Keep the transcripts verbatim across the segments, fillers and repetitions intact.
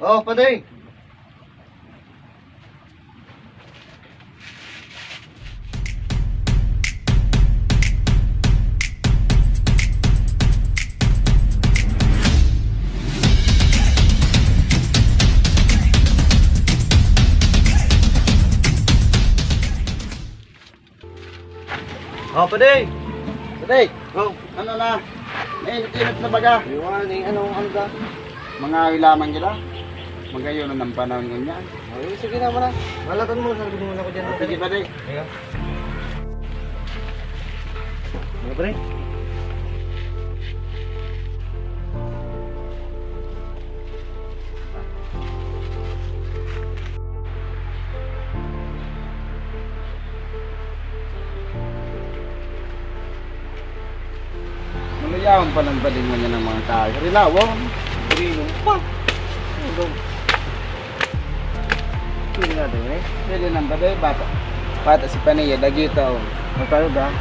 Oh, Padi. Oh, Padi! Padi! Oh, ano na? Mainit-init na baga. Iwan, eh, ano, ano ba? Mga ilaman nila. Magayon na ng panahon ngunyan. Oh, sige na, muna. Malatan mo, sabi mo na ko dyan. Oh, sige, Padi. Ayan. Ano, Padi? Malayawon pa ng balingon niya ng mga tao. Rilawon. Rilawon pa. Ano? Yun nga din, eh. Pwede nang baday, bata. Bata si Paniya, dagita, oh. Ang tayo ba?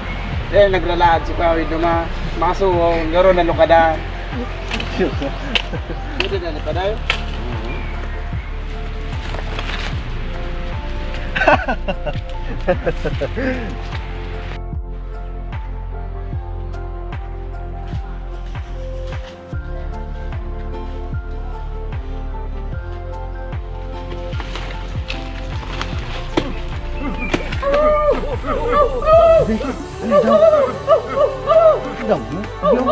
Eh, nagralaad si Pawid na ma-, maso, oh. Garo na lukada. Pwede na ni Paday? Ano daw? Ano daw? Yung...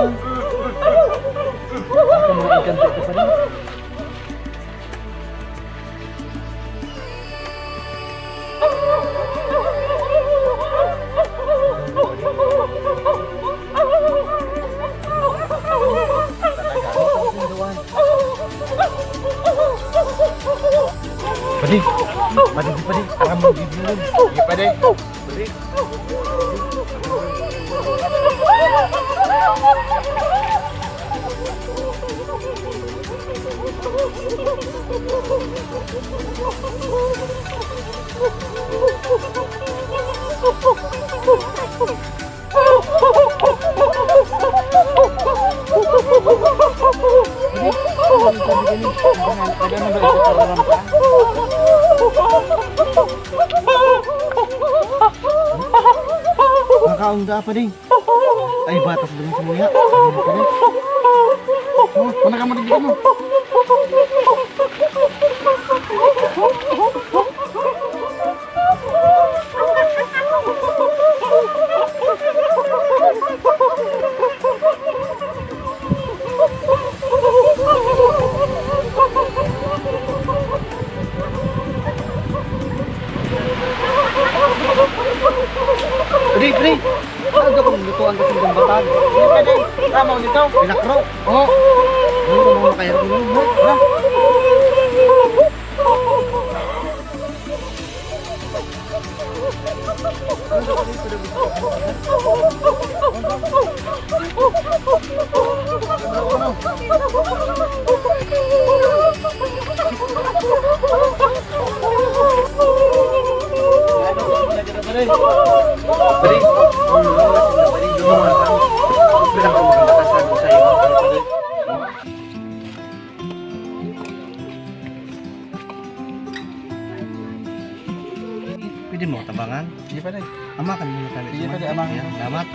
Baka mga engkanto ka pa rin. Padi, padi, padi, aram mo, bibulong. Sige, padi. Padi. Nakaunda pa din. Ay, batas doon sa muya. Oh, mana ka mo, digdi ka mo. Pre, pre, aga pang lutuan ka sa batag. Hindi pwede. Tama nito. Pinakro. Oo. Ano mo makaya ko nun, ha? Ha? Pwede mo tabangan? Sige, pare. Amakan mo na tayo. Sige, pare, amakan mo. Salamat.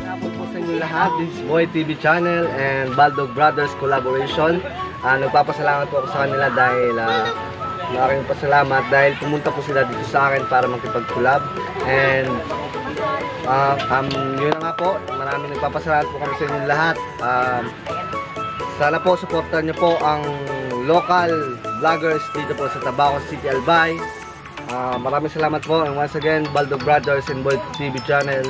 Hapon po sa inyo lahat. This is Boy T V Channel and Baldog Brothers Collaboration. Ah, nagpapasalamat po ako sa kanila dahil, ah, maraming pasalamat dahil pumunta po sila dito sa akin para makipag-collab. And, ah, um, yun na nga po. Maraming nagpapasalamat po kami sa inyo lahat. Um, sana po supportan niyo po ang local vloggers dito po sa Tabaco City, Albay. Ah, maraming salamat po. And once again, Baldog Brothers and Boy T V Channel.